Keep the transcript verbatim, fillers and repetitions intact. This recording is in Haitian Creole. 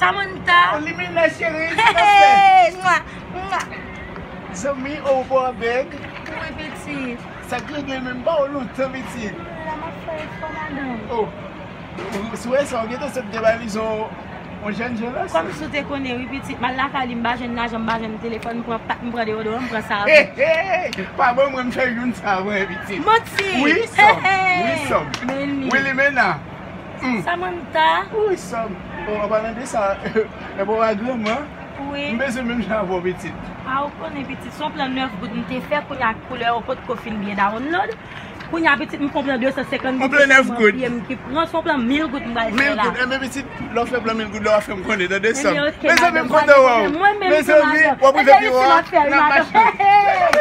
Samantha. Limena cheri, sa k ap fèt? Hey, mwa, mwa. Zanmi, oh, bò bèg. Wi, pitit. Sa k regle menm, m pa wè w lontan, pitit. La, m ap fè efò, madanm. Oh, si w wè sa, w gentan sot de baliz yon yon jèn jan la. Kòm si w te konnen, wi, pitit. M al lakay li, m pa jwenn lajan, m pa jwenn telefòn, m pran pat, m pran deodoran, m pran savon. Hey, hey, pa ban mwen, m fè youn sa avan, pitit. Manti! Wi, sòm. Wi, sòm. Men li. Wi, Limena. Mm. Samantha. Wi, sòm. Bon, an palan de sa, e bon, a granman. Wi. M bezwen menm jan avè w, pitit. A, ou konnen, pitit, se yon plan nèf goud m te fè, kounye a koulè yo potko fin byen download. Kounye a, pitit, m pran plan de san senkant goud. Yon plan nèf goud. M ki pran, se yon plan mil goud m pral fè Mil la. Goud, enben, pitit, lè w fè plan mil goud la, w ap fè m konnen, tande, sòm. Ebyen, ok, Mezanmi, m madanm, kontan wè w. mwen menm tou, Mezanmi, madanm. w ap rive Ebyen, pi isi wo, m ap fè, n ap madanm. mache.